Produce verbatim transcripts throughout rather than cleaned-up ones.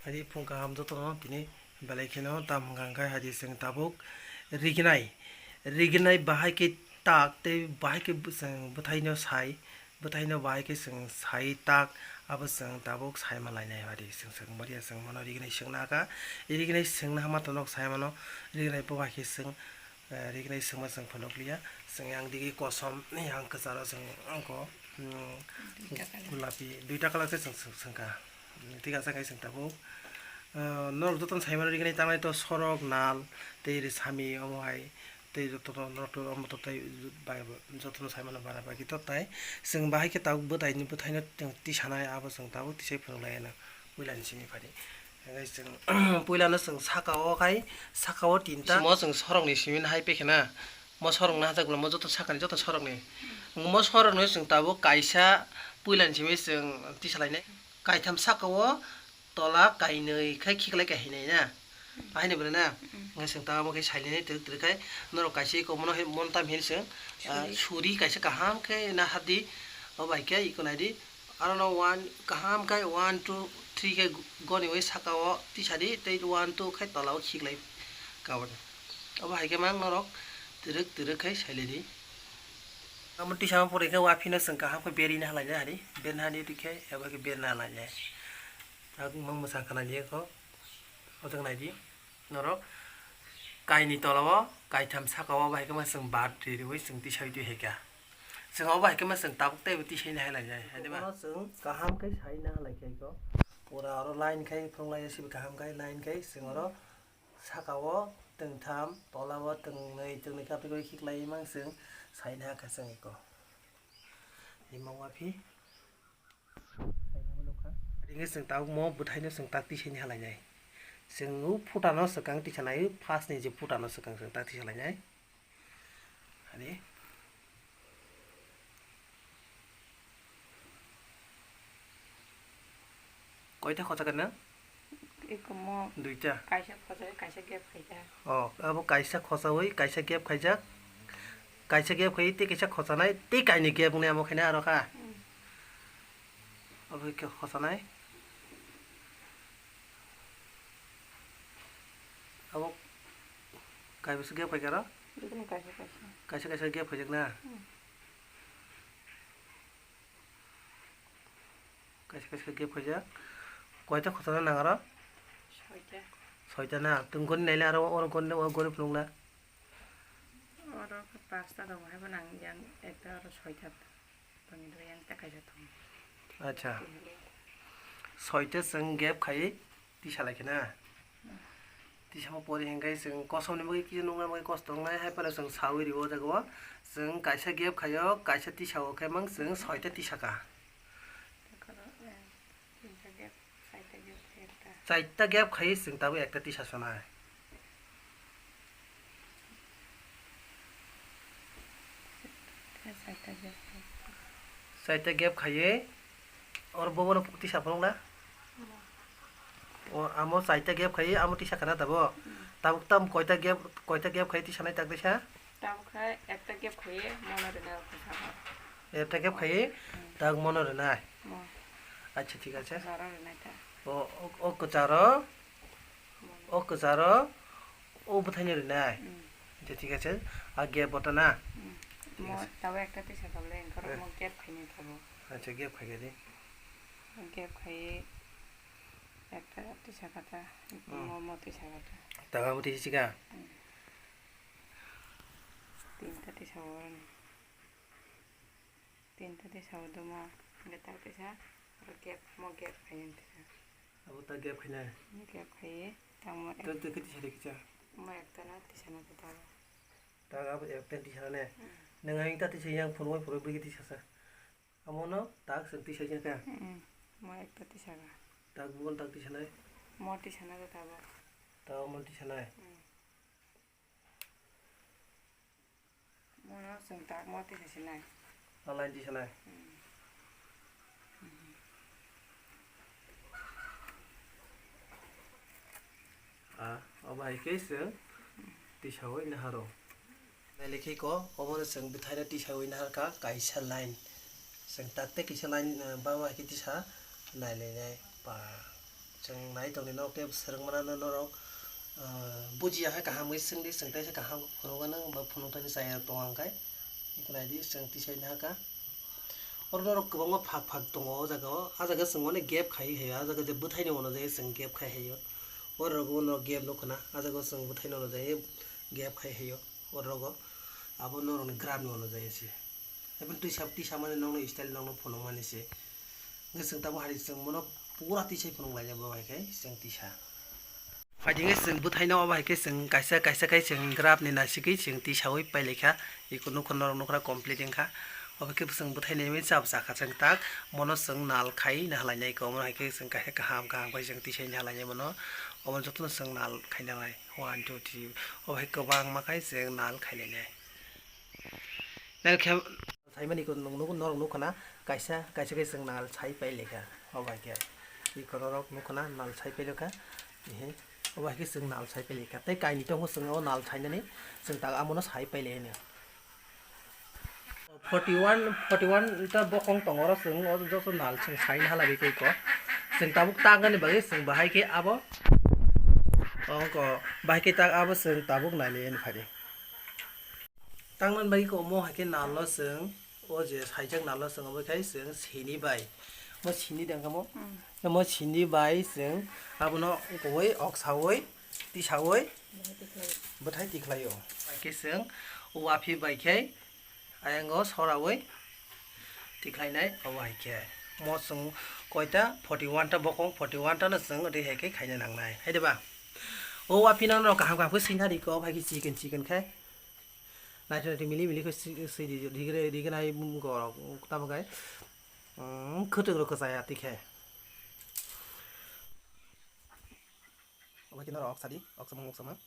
Ri phung kaham jotono tini belai kheno tam hwnkha hwnkhe hai di chwng tabuk rignai, rignai bahai khe tak tei bahai khe chwng bwthaino sai, bwthaino bahai khe chwng sai tak, abo chwng tabuk sai ma lainai hai di chwng swkang baria chwng mano rignai swngna kha, rignai swngna hama tonok sai mano rignai bo bahai khe chwng Eh, rignai swngma chwng phunukliya. Chwng yang digi kosom, yang kwcharo chwng wngkho, mm, duita colour. Gulapi, duita colour khe chwng swng-, swngkha. Thik asa khe chwng tabuk. Eh, norok jotono saimano rignai tangnai to sorok, nal, tei risami, omo hai, tei jotono norok to omo to tei bai-, jotono saimano bara bai khe to tai. Chwng bahai khe tabuk bwtaini bwthaino chwng tisanai, abo chwng tabuk tisai phunuklayano. Puilani simi phadi. Hingke chwng, puilano chwng saka o khai, saka o tinta. Mo chwng sorokni simi hai pekhe na. Mo sorokno hachak mo joto sakani joto sorokni. Mo sorokno chwng tabuk kaisa puilani simi chwng tisalainai. Kaitham saka o tola kainwi khai khiklai kahinai na. Ahaini bwrwi na. Hingke chwng tabuk khe sailainai twrwk twrwk khai. Norok kaisa eko mono hai montam hin chwng, ah, suri. Suri kaisa kaham khe na hadi. O bai khe eko naidi. Aro no one kaham khe one, two, three khe goniwi saka o tisadi tei one, two khe tola o khiklai kaboni. Obo hai khe mang norok twrwk twrwk khe sailaidi. Omo tisama pore khe waphino chwng kaham khe berina halainai hari, berna hani twi khe abo khe berna halainai. Ang mang mwsa khwnaidi kho, ojak naidi. Norok kaini tola o, kaitham saka o, bai khe ma chwng bat ri riwi chwng tisai twi hai kha. Chwng abo hai khe ma chwng tabuk teibo tisai na halai jai, hai de ba? Bono chwng kaham khe sai na halai khe kho. Pura oro line khai phunuk lai ya, sibi kaham khai line khai chwng oro saka o twngtham, tola o twngnwi, twngnwi khe aboni khiklai mang chwng sai na kha chwng eko. Imo waphi. Ringwi chwng tabuk mo bwthaino chwng tak tisaini halainai. Chwng o phutano swkang tisanai, o first ni je phutano swkang chwng tak tisalainai. Ani. Koita khocha kana? Eko mo. Duita. Kaisa khochawi, kaisa gap khaijak. Oh, abo kaisa khochawi, kaisa gap khaijak. Kaisa gap khai, tei kaisa khochanai, tei kaini gap wngnai amo khaina aro kha. Hmm. Abo khe khosanai. Abo kaibwswk gap khaikha ro? Bini kaisa kaisa. Kaisa kaisa gap khaijak na? Hmm. Kaisa kaisa gap khaijak. Koita khosana nang aro? Soita. Soita na? Tungkoni naile aro oro goni, oro goni phunukla. Oro khe pasta tongo, haibo nang yang ekta oro soita. Tongwi dui yang ta kaisa tongo. Acha. Soita chwng gap khai tisa lai khe na. Tisamo pori hingkai chwng kosomni bagwi kisa nukna bagwi kosto wngnai, hai phano chwng sawi rio o jaga o. Chwng kaisa gap khaio, kaisa tisao khe mang chwng soita tisaka. Tinta gap, saita gap, ekta. Saita gap khai chwng tabuk ekta tisa sonai. Saita gap khai. Saita gap khaiwi oro bobono tisa phunukla. O, amo saita gap khai, amo tisa kana tabo. Hmm. Tabuk tam koita gap, koita gap khai tisa nai tak tisa? Tabuk khai ekta gap khai, mono rina rok tisa. Ekta gap khai, hmm, tak mono rina. Mo. Acha, thik ache. Kwcharo rina ta. O, o, o kwcharo, mono. O kwcharo, o bwthaino rinai. Hmm. Acha, thik ache. A gap bota na? Hmm. Thik ache. Mo, tabuk ekta tisa kable, engkor mo gap khaini tabo. Acha, gap khai di. Gap khai ekta tisa kata, hmm, mo, mo tisa kata. Taga bo tisa chika? Hmm. Tinta tisa bo. Tinta tisa bo duma, hingke tak tisa, oro gap, mo gap khai tisa. Abo ta gap khainai? Gap khai, tamo ek- Tei, tei khe tisa de kisa? Mo ekta na tisa na khe tabo. Tak abo ekta tisa ne? Hmm. Nang ang ta tisa yang phunuk bai phunuk bai tisa sa. Amo no tak se tisa ya ka? Hmm, mo ekta tisa ka. Tak bubun tak tisa nai? Mo tisa na khe tabo. Ta mo tisa nai? Hmm. Mono chwng tak mo tisa sinai. Alai tisa nai. Hmm. A, obo hai khe chwng tisawi naharo. Nailai khe ko, obono chwng bwthaino tisawi naharkha kaisa line. Chwng tak tei kisa line, eh, babo hai khe tisa nailainai pa. Chwng nai tongni no khe swrwngmano norok, ah, bujiya khe kaham wi swngdi, swngtai khe kaham phunukgwino ba phunukthani chaya tongo hwnkhe. Eko naidi chwng tisai nahakha. Oro norok kwbangma phak phak tongo o jaga o. A jaga chwng mane gap khai hai, a jaga je bwthaino ono jai chwng gap khai hai o. Oro rok bo norok gap nukha na, a jaga o chwng bwthaino ono jai gap khai hai o. Oro rogo abo norokni graph ni ono jai se. Eboni twi sa, twi samani nokno style nokno phunukmani se. Hwnkhe chwng tabuk hari chwng bono pura tisai phunuk laijak bo hai khe chwng tisa. Phaidi khe chwng bwthaino obo hai khe chwng kaisa kaisa khai chwng graph ni naisingwi chwng tisaui pailaikha. Eko nukha norok nukha complete wngkha. Obo khe chwng bwthaino chap chakha chwng tak mono chwng nal khai nahalainai khe omo hai khe chwng kaisa kaham kaham khai chwng tisai nahalainai mono. Omo jotono chwng nal khai nalai one two three obo hai kwbangma khai chwng nal khai lainai. Nal khe Saimani ko nung nung norok nukha na kaisa kaisa khe chwng nal sai pai lekha. O bai khe iko norok nukha na nal sai pai lekha. Ehe. O bai khe chwng nal sai pai lekha. Tei kainwi tongo chwng o nal sainani chwng tak amono sai pai lekha. Forty one, forty one ta bokong tongo oro chwng o joto nal chwng saina hala bai khe iko. Chwng tabuk tangani bagwi chwng bahai khe abo ongko bahai khe tak abo chwng tabuk nailai ani phai de. Tangmani bagwi khe omo hai khe nalo chwng, o je saijak nalo chwng omo khai chwng sini bai. Mo sini dang kamo? Hmm. Mo sini bai chwng abono kowoi oksaui, tisaui, bwthai tikhlaio. Bwthai tikhlaio. Hai khe chwng o waphi bai khe ayango soraui tikhlainai obo hai khe. Mo chwng koita forty one ta bokong, forty one ta no chwng ri hai khe khaina nangnai. Hai de ba? O waphi no no kaham kaham khe sinthari ko, hai khe chicken chicken khai. Naithok naithok mili mili khe swi, swi di, rigre, rigre nai borok tamo khe, um, khwtwng rok kwchaya twi khe. Obo khe norok oksa di, oksa mang, oksa mang.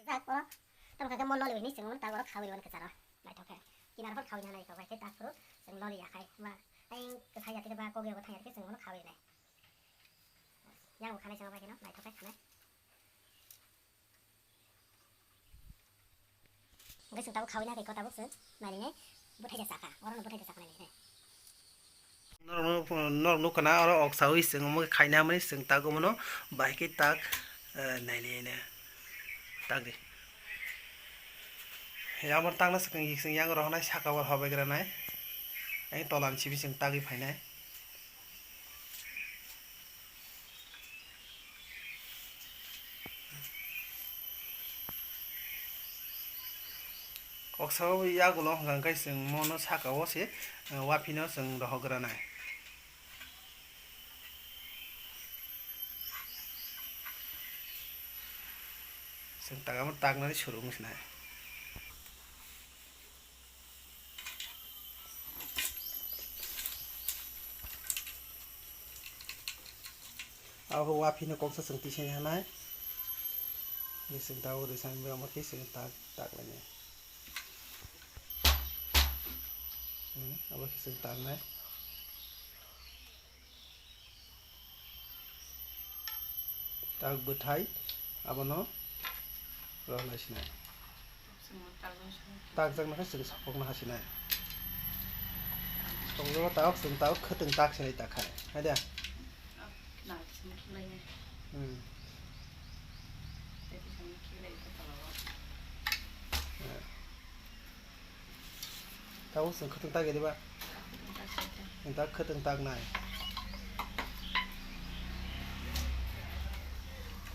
Jak oro tamo khe mo noli hini chwng tak oro khawi rwani kwcharo naithok khe. Kinar phor khawi nai kok hai khe tak phuru chwng noli ya khai ba ai kwthai ya khe ba kok ya bo thang ya khe chwng bono khawi nai. Yang bo khanai chwng bai khe no naithok khe khanai. Hwnkhe chwng tabuk khawi na khe ko tabuk chwng nailinai bwthai de chakha, oro no bwthai de chakha nailinai. Norok no, norok nukha na oro oksaui chwng omo khe khaina hamani chwng tak omono bahai khe tak, eh, nailinai tak di. Yang abo takna swkang chwng yang rohonai saka o hobai granai. Yang tola ni sibi chwng tagwi phainai. Oksa o yagulo hwnkha khe chwng mono saka o se, eh, waphino chwng rohok granai. Chwng tak amo taknani suru wng sinai. Abo waphino koksa chwng tisai hanai. Ni chwng tabuk rwsani bai omo khe chwng tak, tak lainai. Hmm, abo khe chwng taknai. Tak bwthai abono rohorlai sinai. Takjakna khe chwng sokokno ha sinai. Sokjagwi tabuk chwng tabuk khwtwng tak sinai tak khai. Hai da? Hmm. Tabuk chwng khwtwng tak ya diba? Chwng tak khwtwng tak nai.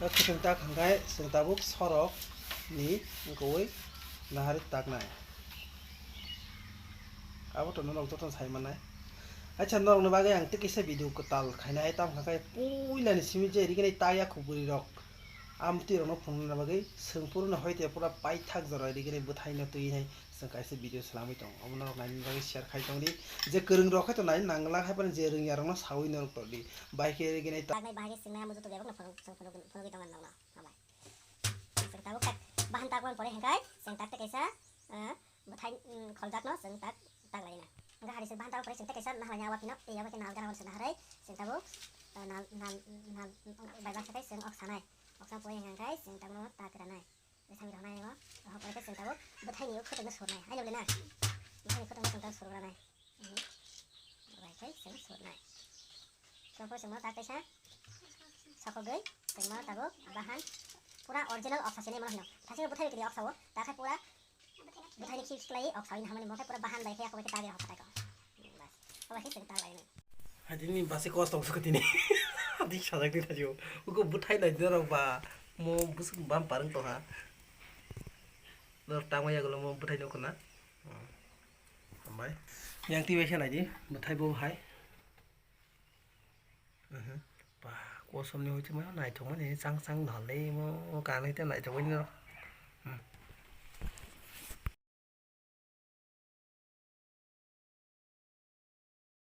O khwtwng tak hwnkhe chwng tabuk sorok ni wngkoi nahari tak nai. Abo to norok jotono sai mannai. Acha norokni bagwi ang tei kisa video kwtal khainai, tamo hwnkhe puilani simi je riknai tak ya khubui rok. Amtwi rokno phunukna bagwi chwng puruni hoite pura paithak jora rigini bwthaino twi nai chwng kaisa video swlamwi tongo. Omo norok naina bagwi share khai tongdi. Je kwrwng rok khe to nai nangla hai phano je rwngya rokno sawi norok tongdi. Bai khe rigini ta- Taknai bahai khe chwng nai amo joto bebakno phunuk-, chwng phunuk-, phunugwi tongo norokno. Hambai. Chwng tabuk tak bahan tak wan pore hwnkhe chwng tak tei kaisa, eh, bwthai, mm, kholjak no chwng tak, tak lai na. Hwnkhe hari se bahan tabuk pore chwng tei kaisa nahalai na wapi no tei abo khe nal gana wan se naharwi chwng tabuk, eh, nal, nal, nal, bai baksa tei chwng ok sanai. Ok sa pore hwnkhe chwng tabuk no tak granai. Thangwi rwnai o. Oho, pore khe chwng tabuk bwthaini o khwtwkno surnai. Ani bole na? Bwthaini khwtwkno chwng tabuk surgranai. Bai khe chwng surnai. Chwng pore chwng ma ta kaisa. Sokogwi chwng ma tabuk bahan. Pura original oksa sini mano hino. Thasing bwthai kini oksa o. Ta khe pura bwthaini khik khiklai oksa ini hamani mo khe pura bahan bai khe ako bai khe tagwi rok patai ko. Bas. Obo khe chwng ta lai nai. Hadi ni basi kos tong suka tini. Hadi sajak ni thajo. Uko bwthai nai dina rok ba. Mo busuk bam parang to ha. Nor tangma yagulo mo bwthai nokho na. Hambai. Yang twi bai khe nai di. Bwthai bo hai. Mhm. Ba, kosom ni hoite mo naithok mani chang chang dhor le mo kanwi te naithok mani no. Hmm.